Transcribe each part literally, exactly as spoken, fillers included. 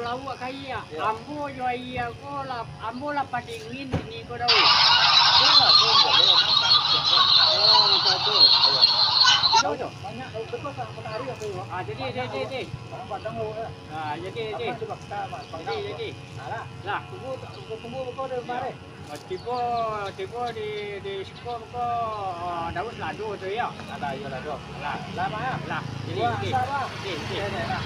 Awak ka aia. Yo. Ambo jo aia ko lah, ambo lah padingin sini ko, Daud. Yo lah, yo, yo, yo, masak, masak, yo. Oh, masak tu. Ayo. Yo, yo. Banyak, Daud. Betul tak? Matahari apa, yo? Ah, jadi, jadi, jadi. Banyak, Daud. Barang Padang, Daud, yo. Ah, jadi, jadi. Apa dibakar, Pak? Jadi, jadi. Alah. Lah. Tunggu, tunggu, tunggu, kau dari kemarin. Tibo, tibo di, di siko ko, ah, Daud lado tu, yo. Alah, iyo lado. Lah. Lah, Bang, ah. Lah, jadi, wah, jadi. Asal, Bang. Jadi, jadi. Jadi, jadi, lah.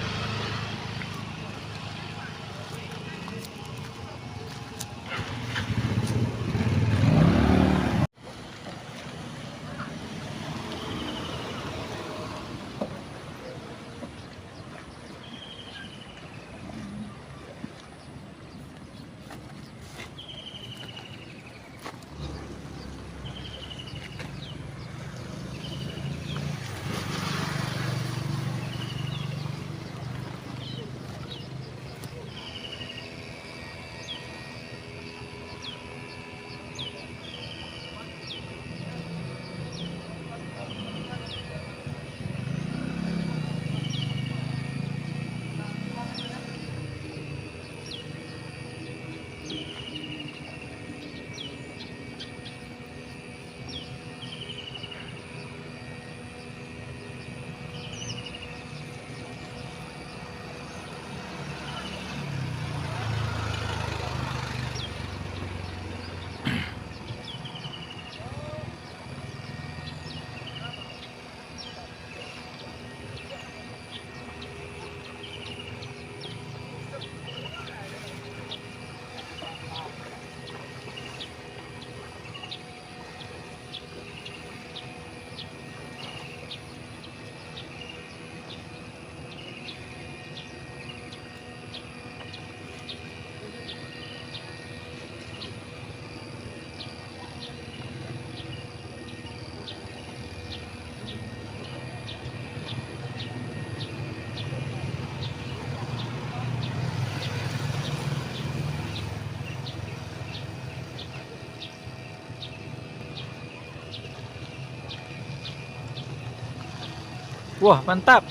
Wah, mantap.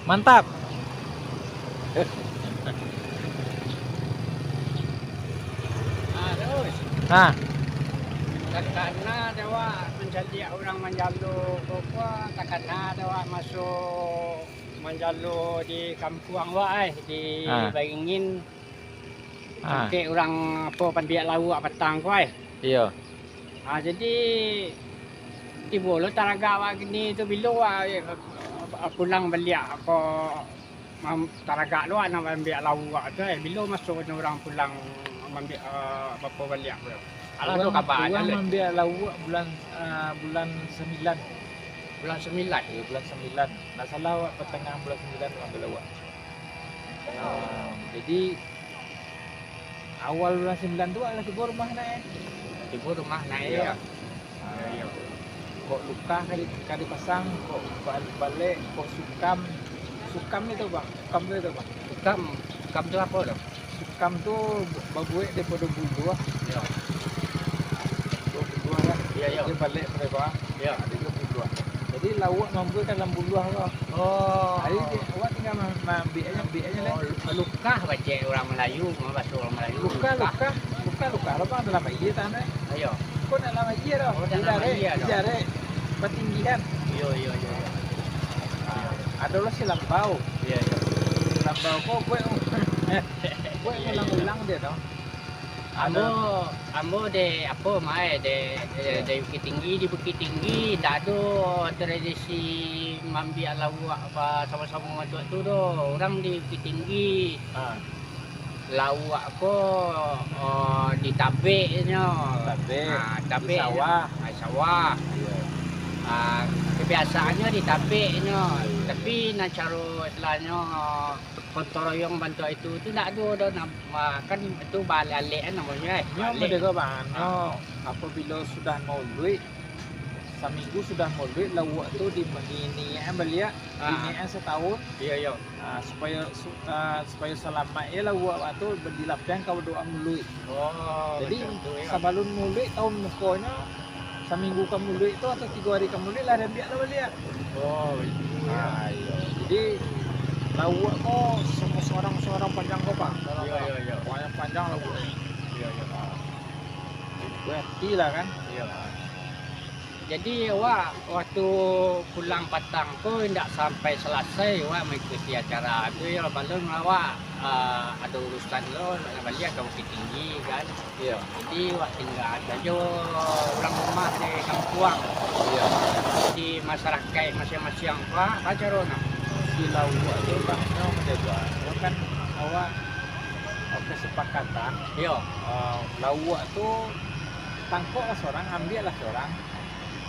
Mantap. Ah, terus. Ha. Takana dewa mancaliak urang manjalo ko, ko, takana dewa masuak manjalo di kampuang wak, ai, di Ha. Baringin. Ha. Angkek urang apo, pambiak lauak patang ko, ai. Iyo. Ha, jadi, tibo lo taragak wak kini tu, bilo wak, eh, pulang baliak ko, mam-, taragak lo wak nak mambiak lauak tu, ai. Bilo masonyo urang pulang mambiak, eh, bapo baliak tu? Alah, tu kaba aja. Urang mambiak lauak bulan, eh, bulan sambilan. Bulan sambilan? Iyo, bulan sambilan. Ndak salah wak, patangahan bulan sambilan mambiak lauak. Ah, jadi, awal bulan sambilan tu lah tibo rumah nai. Tibo rumah nai, iyo. Ah, iyo. Kok lukah ka di-, ka dipasang, kok bal-, balek, kok sukam. Sukam itu, Bang. Sukam itu, Bang. Sukam, sukam tu apo tu? Sukam tu babuek daripado buluah. Iyo. Buluah kan? Iyo, iyo. Dia balek mereka. Iyo. Ada juga buluah. Jadi, lauak mambuek dalam buluah tu. Oh. Jadi, dia, awak tinggal ma-, maambiak aja, ambiak aja lah. Oh, lu-, lukah bacak urang Malayu, bahaso urang Malayu. Lukah, lukah. Lukah, lukah. Lukah, lukah. Apa dalam aia tanah? Iyo. Kok dalam aia tu? Oh, dalam aia tu. Dijarek, dijarek. Patinggian. Iyo, iyo, iyo, iyo. Ah, ado lo silambau. Iyo, iyo. Silambau ko buek, buek ulang-ulang dia tu. Ambo, ambo dek apo, Mai, dek, dek, dek Bukittinggi, di Bukittinggi ndak ado tradisi maambiak lauak basamo-samo matuak tu doh. Urang di Bukittinggi, ah, lauak ko, oh, ditabeknyo. Tabek. Ah, tabek. Di sawah. Ah, sawah. Iyo. Ah, kebiasaannyo ditabeknyo. Tapi nan caro istilahnyo, gotong royong bantuak itu, tu ndak ado doh, nam-, ma-, kan itu baalek-alek kan namonyo, eh. Nyo baalek. Model ko, Bang, ah, nyo apabilo sudah mauluik, saminggu sudah mauluik, lauak tu di, diniakan baliak, ah, diniakan satahun. Iyo, iyo. Ah, supayo, su-, ah, supayo salamaik je lauak tu dilapiahan ka doa mauluik. Oh, jadi, macam tu, yo. Sabalun mauluik, tahun mukonyo, saminggu ka mauluik tu atau tigo hari ka mauluik lah diambiak lah baliak. Oh, baitu, yo. Ah, iyo. Jadi, lauak ko samo-, Orang Sorang Panjang ko, Pak. Iyo, iyo, iyo. Panjang, panjang lah, Bu. Iyo, iyo. Berarti lah, kan? Iyo. Jadi, awak waktu pulang patang ko indak sampai salasai awak maikuti acara tu, yo, balun awak, ah, ado urusan lo, nak baliak ka Bukittinggi, kan. Iyo. Jadi, awak tingga sajo urang rumah di kampuang. Iyo. Di masarakaik masiang-masiang, Pak, baa caro nah? Di lauak tu, Pak, nyo manjagoan, nyo kan awak, ah, kesepakatan. Iyo. Ah, lauak tu tangkok lah sorang, ambiak lah sorang.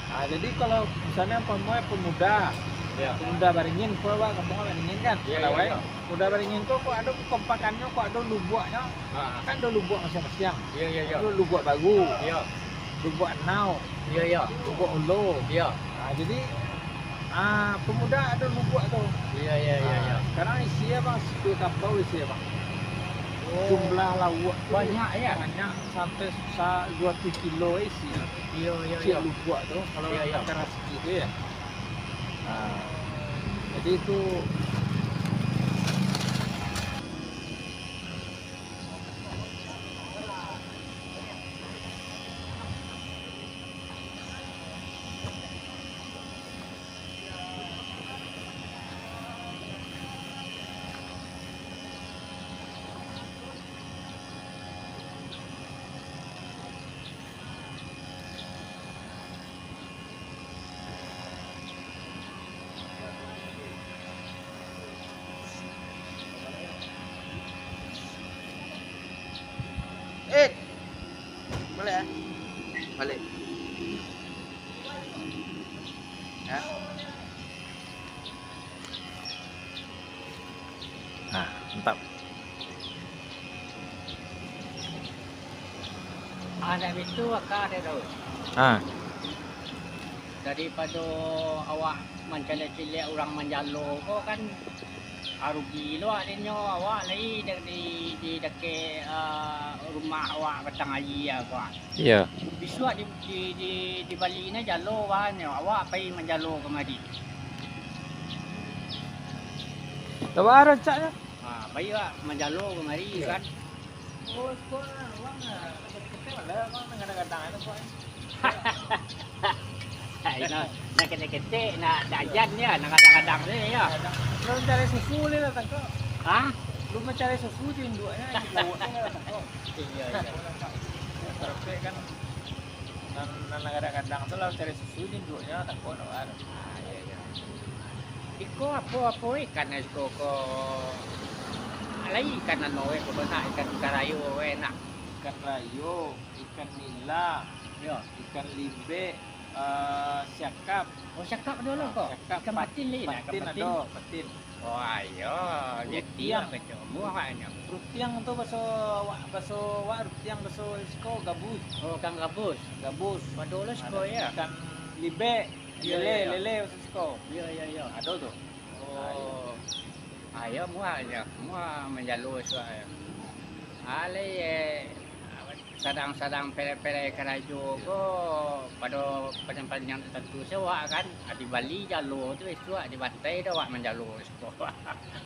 Ah, jadi kalau misalnyo umpamo pemuda, Iyo. pemuda Baringin, ko awak kampuang Baringin kan, Iyo, iyo, Melawai. iyo. Pemuda Baringin ko, kok ado kekompakannyo, kok ado lubuaknyo, Ah. kan ado lubuak masiang-masiang. Iyo, iyo, iyo. Ado lubuak baru, Iyo. lubuak anau, Iyo, iyo. lubuak ulo. Iyo. Ah, jadi, ah, pemuda ado lubuak tu. Iyo, iyo, iyo, Ah, iyo. sekarang isi, Bang, satu kapal isi, Bang. Oh. Jumlah lauak tu Banyak, yo? banyak, sampai sa-, dua ratus kilo isi. Iyo, iyo, Cik iyo. lubuak tu, kalau Iyo, iyo. makan rasiki tu, yo. Ah, jadi itu Eh, baliak, ah. Baliak. Hah? Ah, mantap. Ah, ndak bitu aka dek Daud. Ah. Daripado awak mancaliak-caliak urang manjalo ko kan, ah, rugi lo awak dek nyo, awak lai di, di, di dakek, ah, rumah awak batang aia ko. Iyo. Bisuak di, di, di, dibali nyo jalo, wah, nyo awak pai manjalo kamari. Lah, baa rancaknyo? Ha, pai awak manjalo kamari, Iyo. kan. Oh, siko lah, wang lah, ketek-ketek lah, wang lah, kadang-kadang ado, wang. Ai, nah, nah, ketek-ketek, nah, dajan dia, nah, kadang-kadang ni, ya. Belum cari susu ni lah, tangkok. Hah? Belum mencari susu di induaknya, di lauaknya lah, tangkok. Iya, iya. Perfect kan. Nan, nan kadang-kadang tu lah cari susu di induaknya, takut nak. Ah, iya, iya. Iko apo, apo ikan iko ko? Alai ikan anu we, ko nak ikan karayo we nak. Ikan rayo, ikan nila, Yo. ikan limbek, eh, siakap. Oh, siakap dulu Ah, ko? siakap, Ikan pat-, patin lai nak, ikan patin patin? ado, patin. Oh, ayo, jadi Rutiang. lah kacau. Muahnyo. Rutiang tu baso wak, baso wak rutiang, baso siko gabus. Oh, ikan gabus. Gabus. Pado lo siko, Ado ya? ikan libek, Iya, lele, iya, iya. lele baso siko. Iya, iya, iya. Ado tu. Oh. Ayo, muahnyo. Muah manjalo suak. Alai, eh, sadang-sadang pere-pere karajo ko pado panjang-panjang tantu sewa kan, ah, dibali jalo tu isuak dibantai dah awak manjalo isuak.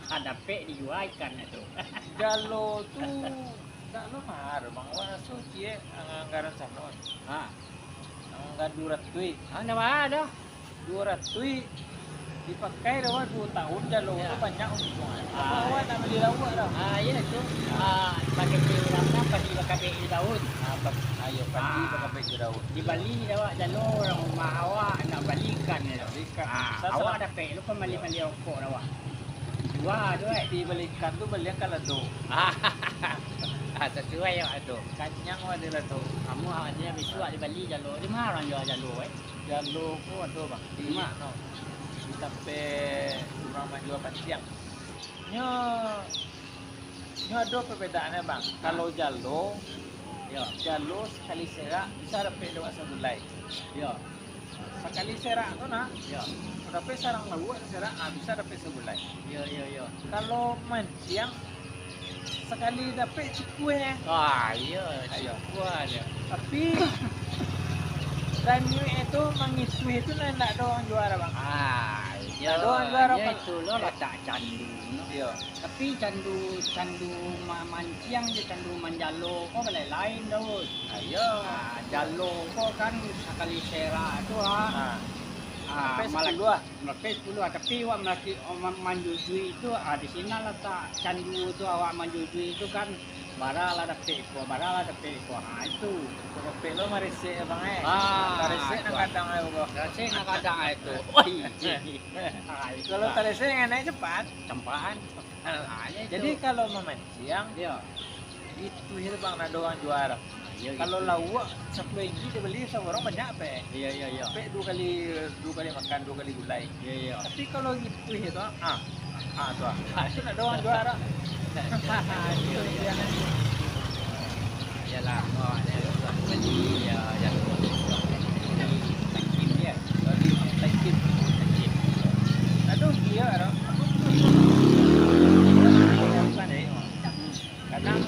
Ah, dapek dijua ikan tu. Jalo tu dak lo mahar, Bang. Awak raso ciek anggaran sanon. Ha. Anggaran duo ratuih. Ha, ndak mahar dah. Duo ratuih dipakai dah, wah, duo tahun jalo Ya. tu banyak untuang. Ah, Apa awak ya. nak bali lauak dah? Ah, iya tu. Ah, pakai duit urang kan, padi bakabek di daun. Ah, pa-, ayo, padi Ah. bakabek di daun. Dibali dah awak jalo, urang rumah awak nak balikan je. Balikan. Ah, Sa-, awak sa- dapek lu kan bali-bali rokok dah awak. Jua tu, eh. Piti balikan tu balian ka lado. Ah, sasuai awak tu. Kanyang awak di lado. Amuah awak je, bisuak dibali jalo. Di ma urang jua jalo, eh? Jalo ko ado, Bang, di Mak. no, di tampek urang manjua pantiang. Nyo, nyo ado perbedaannyo, Bang. Ha. Kalau jalo, Yo. jalo sakali serak bisa dapek dek awak sagulai. Yo. Sakali serak tu nah, Yo. dapek sarang lauak serak, ah, bisa dapek sagulai. Yo, yo, yo. Kalau mantiang, sakali dapek cukua. Ah, iya, Ayo. cukua je. Tapi, dan duit itu mangituih itu nan ndak ado urang jua, Bang. Ah, Yo, ado juaro yo, itu lo latak candu no. Yo. Tapi candu, candu ma-, manciang jo candu manjalo ko lain-lain, Daud. Ah, yo. Ah, jalo ko kan sakali serak tu, ah. Ah. Ah, sampai malah sepuluh, ah. Sampai sepuluh, ah. Tapi awak malaki-, ma-, manjujui tu, ah, di sinan latak candu tu, awak manjujui tu kan. Bara lah dapek ko, bara lah dapek ko. Ha, itu. Dapek lo maresek, Bang, eh. Ah, maresek nan tu. Kadang ai, Bang. Maresek nan kadang ai tu. Oi. Ha, itu. Kalau lah. Taresek nan naik cepat. Cepat. Ha, ya itu. Jadi kalau mamanciang, yo, itu je, Bang, nak ado urang jual. Ha, yo, kalau itu. Lauak sapuluah ringgit dia beli, saurang banyak, Pak. Iyo, iyo, iyo. Sampai duo kali, duo kali makan, duo kali gulai. Iyo, iyo. Tapi kalau gitu, itu, ah, ah, tu, ah. Itu nak doang juara. Itu dia. Iyalah, awak ada beli, ya, ya. Takin dia. Bagi takin. Takin. Aduh, iya, dah. Bukan, eh. Hmm. Kadang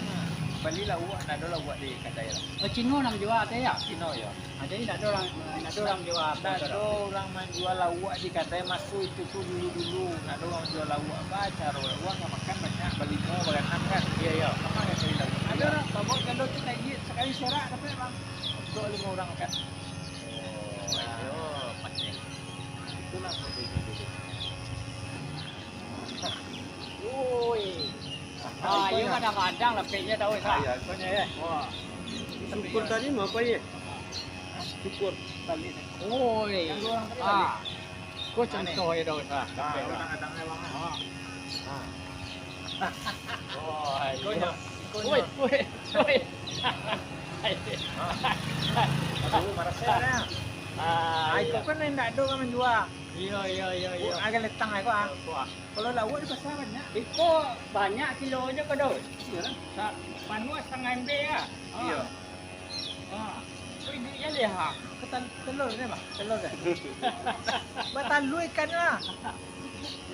bali lauak, ndak ado lauak di kadai lah. Oh, Cino nan manjua tu, yo? Cino, yo. Ah, jadi ndak ado urang, ndak ado urang manjua apo tu? Ndak ado urang manjua lauak di kadai maso itu tu dulu-dulu. Ndak ado urang manjua lauak. Ba caro lauak ka makan banyak, balimo, baganam kan. Iyo, iyo. Apo nan cari lauak? Ado urang bawa galo tu kayak sakali serak dapek, Bang. Untuak limo urang makan. Oh, iyo, pas, yo. Itulah kode dulu. Oi. Ah, iyo, kadang-kadang lapeknyo tahu, Sa. Ah, iyo, ikonyo, yo. Wah. Syukur tadi mah apo, yo? Syukur tadi. Oi. Yang dua orang tadi. Ah. Ko contoh yo, Daud. Ah, kadang-kadang memang. Ah. Ah. Oh, ikonyo. Oi, oi, oi. Aduh, marasai dah. Ah, iko kan ndak ado urang manjua. Iyo, iyo, iyo, iyo. Harga letang iko, ah. Wah. Kalau lauak di pasar banyak. Iko banyak kilonyo ko, Daud. Iyo lah. Sa-, panuah satangah embek, ah. Iyo. Ah. Ko iduiknyo leh, ah. Ketan-, telur ni, Bang. Telur ni. Batalua ikannyo, ah.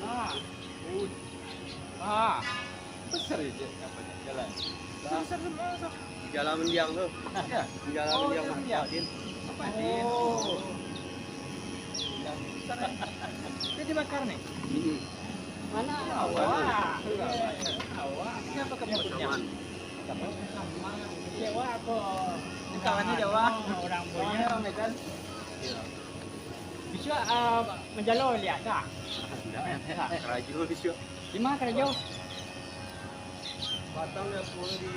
Ah. Ah. Besar je, apa je, jalan. Besar semua, Sa. Jalan mendiang tu. Ya. Jalan mendiang, Pak Din. Pak Din. Oh. Dia dibakar ni? Hmm. Mana awak? Awak. Siapa kamu punya? Jawa apa? Kawannya Jawa. Orang punya. Orang Medan. Iya. Bisuak, ah, manjalo liak tak? Ndak, ndak. Karajo bisuak. Di ma karajo? Batang di apo di,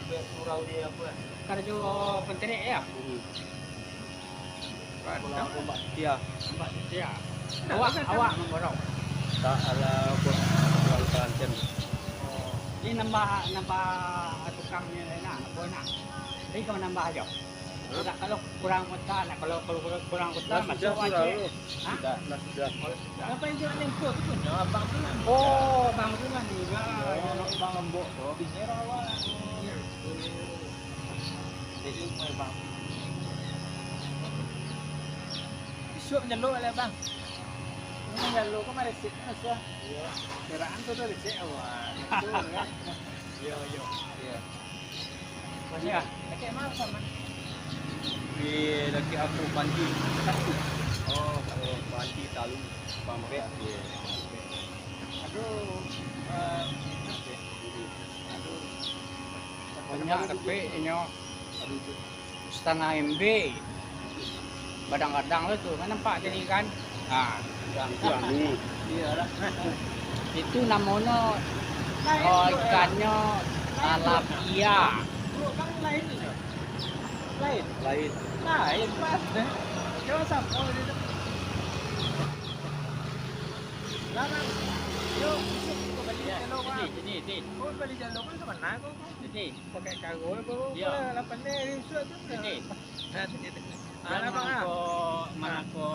di surau di apo lah. Karajo panterek yo? Hmm. Batang. Ombak setia. Ombak setia. Awak, awak mamborong. Tak, alah, buat, buat kalantian. Oh. Ini nambah, nambah tukangnyo lah, apo nah. Jadi ka manambah ajo. Hah? Ndak, kalau kurang kota, ndak, kalau, kalau kurang kota, lah, masuak sudah, wajib. Hah? Sudah, lah, sudah. Kalau sudah. Apa yang jual lengko tu pun? Yang abang tu lah. Oh, abang tu kan juga. Oh, abang lembok tu. Bini rawa. Jadi, umai bang. Isuak manjalo lah, bang. Ini manjalo kan maresek kan, Asuah? Iya. Peraan tu, tu resek awak. Betul, kan? Iya, iya. Iya. Masih ah? Pakai mah sama. Di laki aku panti. Oh, kalau panti talu. Pampek. Iya. Aduh, eh, aduh. Banyak tapi inyo. Aduh, tu. Satangah embek. Kadang-kadang lah tu, kan nampak tadi kan? Ha. Itu namonyo, oh, ikannyo tilapia. Lain. Lain. Lain, Mas. Yo, samo je tu. Lah, Mas. Yo, besok kita bali jalo, Mas. Sini, sini, sini. Oh, bali jalo, Mas, sama nak kau. Sini. Pakai karung apa? Yo. Lapan ni, besok tu. Sini. Nah, sini, sini. Jan manangko, manangko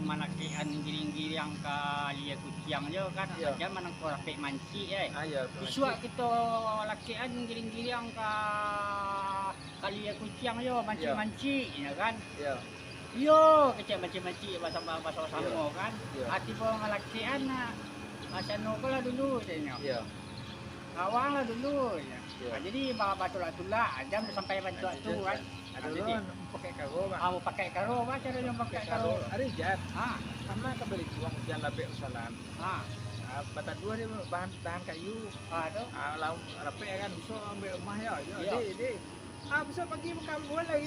malakekan giriang-giriang ka Aia Kuciang jo kan. Iyo. Jan manangko rapek mancik, eh. Ah, iyo, rapek mancik. Isuak kito lakekan giriang-giriang ka Aia Kuciang jo, mancik-mancik, yo kan. Iyo. Iyo, kecek mancik-mancik basamo-samo kan. Iyo. Ati bawa malakekan, nah, macam no ko lah dulu, katonyo. Iyo. Awang lah dulu, ya. Iyo. Ah, jadi ba-, batulak-tulak, ah, jam sampai bantuak tu, kan. Ado lo pakai karo, Bang. Ah, pakai karo, ba caro nyo pakai karo. Ado jan. Ah. Sama ka bali tuang jan labek usalan. Ah. Ah, bataduah di bahan, bahan kayu. Ah, tu. Ah, lam-, rapek kan, biso ambiak rumah yo. Yo, iyo. Di, di. Ah, biso pagi bakambuan lai.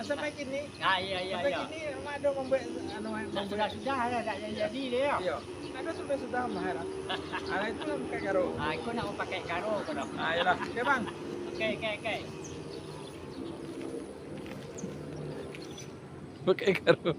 Sampai kini. Ah, iyo, iyo, iyo. Sampai kini, mak ado mambuek, anu, eh, mambuek. Sudah-sudah lah, dak jadi-jadi deh, yo. Iyo. Ado sudah-sudah mah lah. Ah, itu lah pakai karo. Ah, iko nak pakai karo ko doh. Ah, iyolah. Oke, Bang. Oke, oke, oke. Pakai karo.